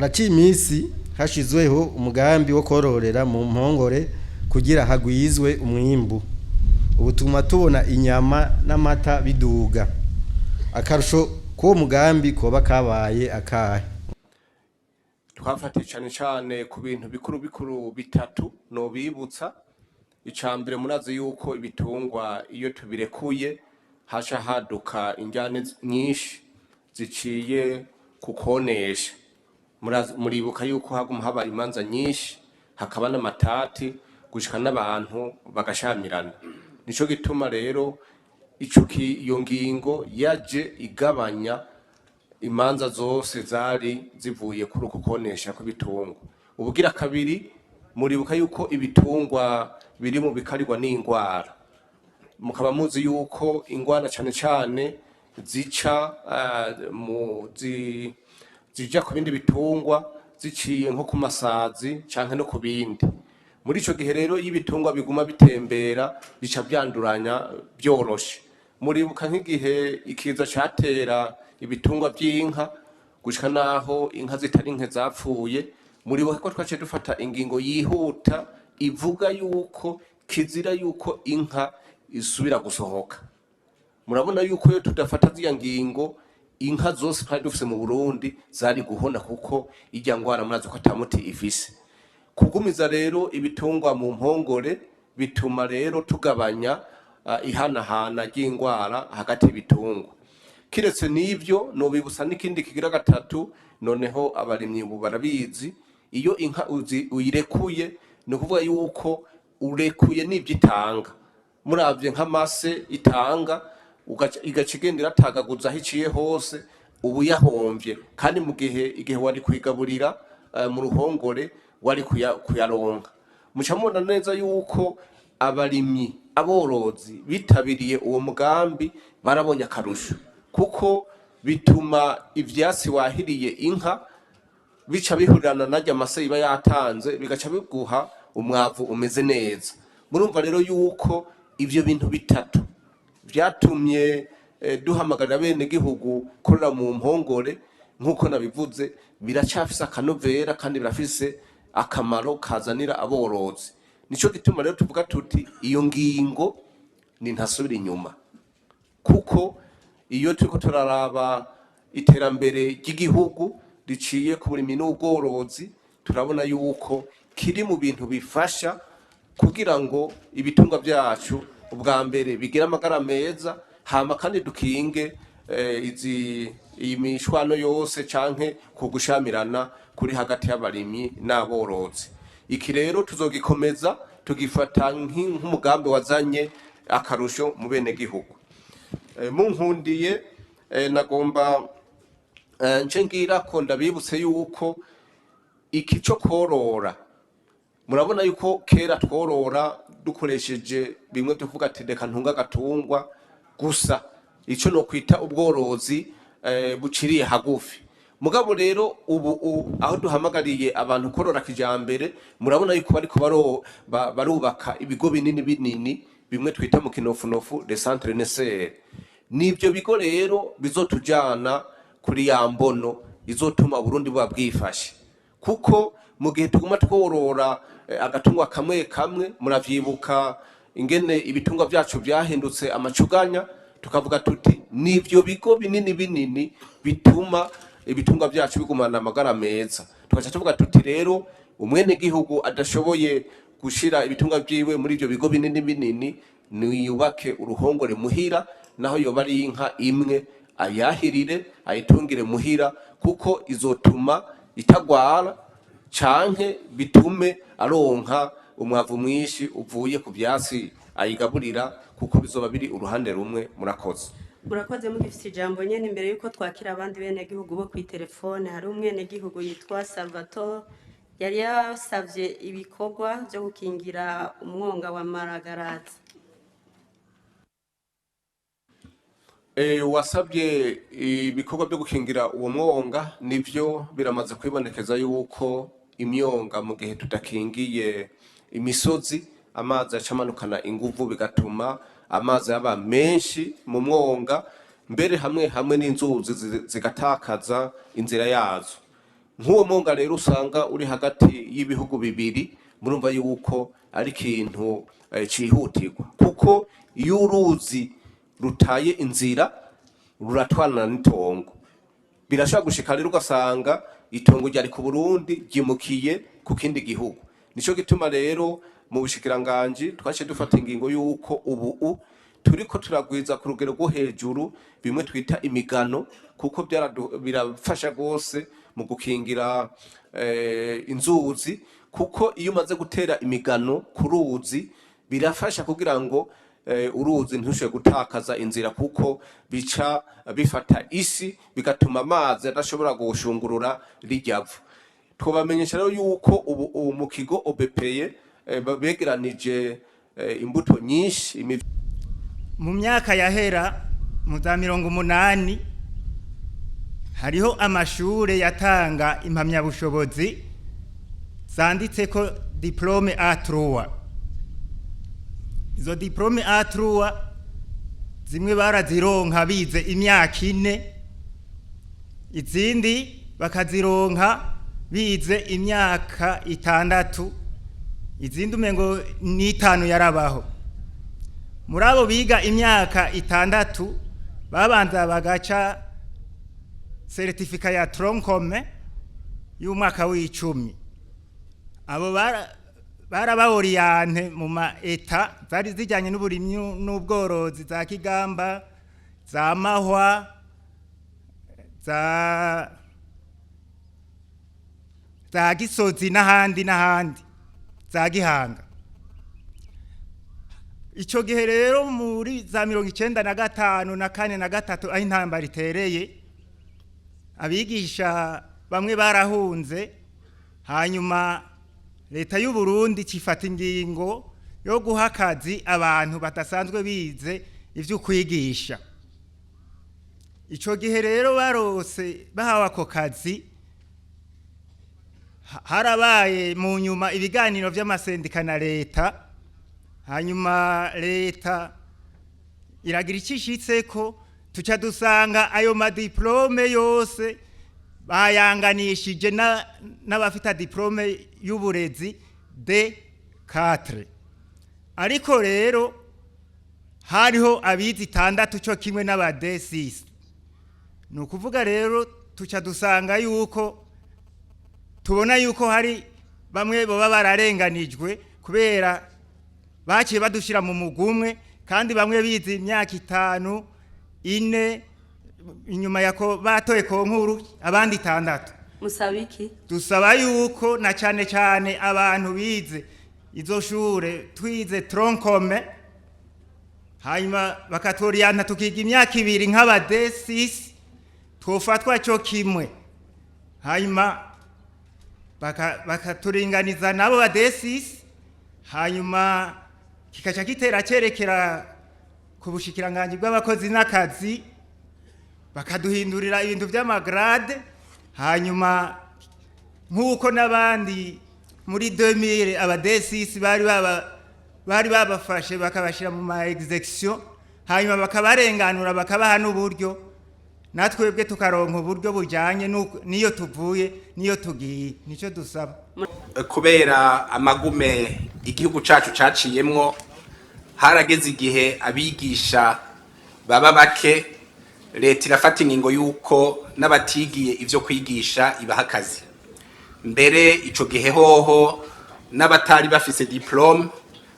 Haraciye iminsi hashizweho umugambi wo kororera mu mpongore kugira hagwizwe umwimbu. Ubu tuguma tubona inyama n'amata biduga. Akarusho k'uwo mugambi koba kabaye akahe? Twafatiye cane cane ku bintu bikuru bikuru bitatu nobibutsa. Ica mbere, murazi yuko ibitungwa iyo tubirekuye haca haduka injyane nyinshi ziciye ku konesha. Muribuka yuko haguma haba imanza nyinshi, hakaba n'amatati, gushika n'abantu bagashamirana. Nico gituma rero iyo ngingo yaje igabanya imanza zose zari zivuye kuri uku konesha kw'ibitungwa. Ubugira kabiri, muribuka yuko ibitungwa biri mu bikarirwa n'ingwara, mukaba muzi yuko ingwara cane cane zica mu zija ku bindi bitungwa ziciye nko ku masazi canke no ku bindi. Muri ico gihe rero, iyo ibitungwa biguma bitembera, bica vyanduranya vyoroshe. Muribuka nk'igihe ikiza catera ibitungwa vy'inka, gushika naho inka zitari nke zapfuye. Muribuka ko twaciye dufata ingingo yihuta ivuga yuko kizira yuko inka isubira gusohoka. Murabona yuko iyo tudafata ziriya ngingo, inka zose twari dufise mu Burundi zari guhona, kuko irya ngwara murazi ko ata muti ifise. Kugumiza rero ibitungwa mu mpongore bituma rero tugabanya ihanahana ry'ingwara hagati y'ibitungwa. Kiretse n'ivyo, nobibutsa n'ikindi kigira gatatu. Noneho abarimyi ubu barabizi, iyo inka uyirekuye, ni ukuvuga yuko urekuye n'ivyo itanga. Muravye nk'amase itanga, igaca igenda iratagaguza aho iciye hose, ubu yahomvye. Kandi mu gihe igihe wari kuyigaburira mu ruhongore wari kuyaronka. Muca mubona neza yuko abarimyi, aborozi bitabiriye uwo mugambi barabonye akarusho, kuko bituma ivyatsi wahiriye inka bica bihurirana narya mase iba yatanze, bigaca biguha umwavu umeze neza. Murumva rero yuko ivyo bintu bitatu vyatumye duhamagarira bene gihugu korera mu mpongore. Nk'uko nabivuze, biracafise akanovera kandi birafise akamaro kazanira aborozi. Nico gituma rero tuvuga tuti iyo ngingo ni ntasubira inyuma, kuko iyo turiko turaraba iterambere ry'igihugu riciye ku burimyi n'ubworozi, turabona yuko kiri mu bintu bifasha kugira ngo ibitungwa vyacu ubwa mbere bigire amagara meza, hama kandi dukinge iyi mishwano yose canke kugushamirana kuri hagati y'abarimyi n'aborozi. Iki rero tuzogikomeza, tugifata nk'umugambi wazanye akarusho mu bene gihugu. Munkundiye, nagomba nce ngira ko ndabibutse yuko iki co korora, murabona yuko kera tworora dukoresheje bimwe byo kuvuga ati reka ntunga agatungwa gusa, ico no kwita ubworozi buciriye hagufi. Mugabo rero ubu aho duhamagariye abantu korora kijambere, murabona yuko bariko barubaka ibigo binini binini, bimwe twita mu kinofunofu les centres nécessaires. Nivyo bigo rero bizotujana kuri ya mbono izotuma Burundi buba bwifashe, kuko mu gihe tuguma tworora agatungwa kamwe kamwe, muravyibuka ingene ibitungwa vyacu vyahindutse amacuganya. Tukavuga tuti nivyo bigo binini binini bituma ibitungwa vyacu bigumana amagara meza. Tugaca tuvuga tuti rero umwene gihugu adashoboye gushira ibitungwa vyiwe muri ivyo bigo binini binini, niyubake uruhongore muhira, naho yoba ari inka imwe, ayahirire, ayitungire muhira, kuko izotuma itagwara canke bitume aronka umwavu mwinshi uvuye ku vyatsi ayigaburira, kuko bizoba biri uruhande rumwe. Murakoze. Murakoze. Mugifite ijambo nyene, imbere yuko twakira abandi benegihugu bo kw'itelefone, hari umwenegihugu yitwa Salvatore yari yasavye ibikorwa vyo gukingira umwonga wa Maragarazi. Wasabye ibikorwa byo gukingira uwo mwonga, nivyo biramaze kwibonekeza yuko imyonga, mu gihe tudakingiye imisozi, amazi aca amanukana inguvu, bigatuma amazi aba menshi mu mwonga, mbere hamwe hamwe n'inzuzi zigatakaza inzira yazo. Nk'uwo mwonga rero usanga uri hagati y'ibihugu bibiri, murumva yuko ari ikintu cihutirwa, kuko iyo uruzi rutaye inzira ruratwarana n'itongo. Birashobora gushika rero ugasanga itongo ryari ku Burundi ryimukiye ku kindi gihugu. Nico gituma rero mu bushikiranganji twaciye dufata ingingo y'uko ubu turiko turagwiza ku rugero rwo hejuru bimwe twita imigano, kuko birafasha rwose mu gukingira inzuzi, kuko iyo umaze gutera imigano ku ruzi birafasha kugira ngo uruzi ntirushobore gutakaza inzira, kuko bica bifata isi bigatuma amazi adashobora gushungurura rirya vu. Twobamenyesha rero yuko ubu mu kigo OBPE begeranije imbuto nyinshi. Mu myaka yahera, mu za 80, hariho amashure yatanga impamyabushobozi zanditse ko diplôme A3. Izo diplôme A3 zimwe barazironka bize imyaka 4, izindi bakazironka bize imyaka 6, izindi umengo n'5 yarabaho. Muri abo biga imyaka 6 babanza bagaca certificat ya tronc commun y'umwaka w'10. Abo baraba orienté mu ma ETA zari zijyanye n'uburimyi n'ubworozi, za Kigamba, za Mahwa, za Gisozi n'ahandi n'ahandi, za Gihanga. Icyo gihe rero muri za 95 na 4 na 3, aho intambara itereye, abigisha bamwe barahunze. Hanyuma leta y'u Burundi cifata ingingo yo guha akazi abantu badasanzwe bize ivyo kwigisha. Ico gihe rero barose bahawe ako kazi, harabaye mu nyuma ibiganiro vy'amasendika na leta. Hanyuma leta iragira icishitseko, tuca dusanga ayo ma diplômes yose bayanganishije n'abafite diplôme y'uburezi D4. Ariko rero hariho abize 6 cyo kimwe n'aba D6. Ni ukuvuga rero tuca dusanga yuko tubona yuko hari bamwe baba bararenganijwe, kubera baciye badushyira mu mugumwe, kandi bamwe bize imyaka 5, 4 inyuma yako batoye concours, abandi 6. Musaba iki? Dusaba yuko na cyane cyane abantu bize izo shure, twize tronc commun, hanyuma bakatu orienta tukiga imyaka 2 nk'aba D6, twofatwa cyo kimwe, hanyuma bakaturinganiza nabo ba D6. Hanyuma kikaca gitera cerekera ku bushikiranganji bw'abakozi n'akazi, bakaduhindurira ibintu by'ama grades, hanyuma nk'uko n'abandi muri 2000 aba D6 bari babafashe bakabashyira mu ma exécution, hanyuma bakabarenganura, bakabaha n'uburyo, natwebwe tukaronka uburyo bujyanye n'iyo tuvuye n'iyo tugiye. Nicyo dusaba. Kubera amagume igihugu cacu caciyemwo, harageze igihe abigisha baba bake. Leta irafata ingingo y'uko n'abatigiye ivyo kwigisha ibaha akazi. Mbere ico gihe hoho n'abatari bafise diplôme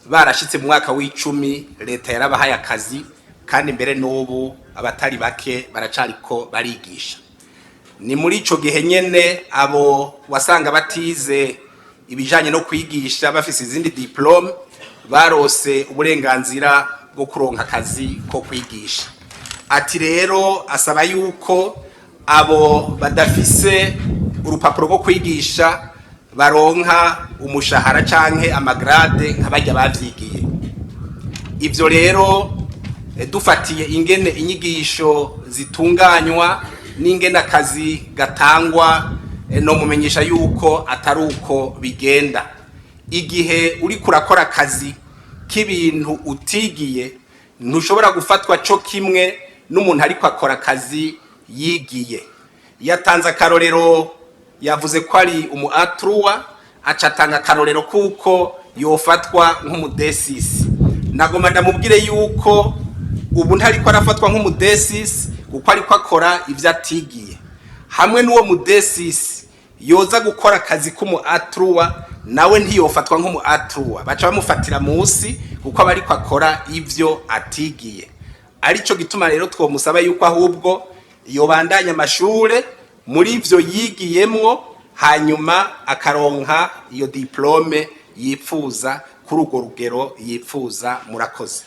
barashitse mu mwaka w'10, leta yarabahaye akazi, kandi mbere n'ubu abatari bake baracariko barigisha. Ni muri ico gihe nyene abo wasanga batize ibijanye no kwigisha, bafise izindi diplômes, barose uburenganzira bwo kuronka akazi ko kwigisha. Ati rero asaba yuko abo badafise urupapuro rwo kwigisha baronka umushahara canke ama grades nka barya bavyigiye. Ivyo rero, dufatiye ingene inyigisho zitunganywa n'ingene akazi gatangwa, no mumenyesha yuko atari uko bigenda. Igihe uri kurakora akazi k'ibintu utigiye, ntushobora gufatwa co kimwe n'umuntu ariko akora akazi yigiye. Yatanze akarorero. Yavuze ko ari umu A3, aca atanga akarorero kuko yofatwa nk'umudesisi. Nagoma ndamubwire yuko ubu ntariko arafatwa nk'umudesisi, kuko ariko akora ivyo atigiye. Hamwe n'uwo mudesisi yoza gukora akazi k'umu A3, nawe ntiyofatwa nk'umu A3, baca bamufatira musi, kuko aba ariko akora ivyo atigiye. Arico gituma rero twomusaba yuko ahubwo yobandanya amashure muri ivyo yigiyemwo, hanyuma akaronka iyo diplôme yipfuza kuri urwo rugero yipfuza. Murakoze.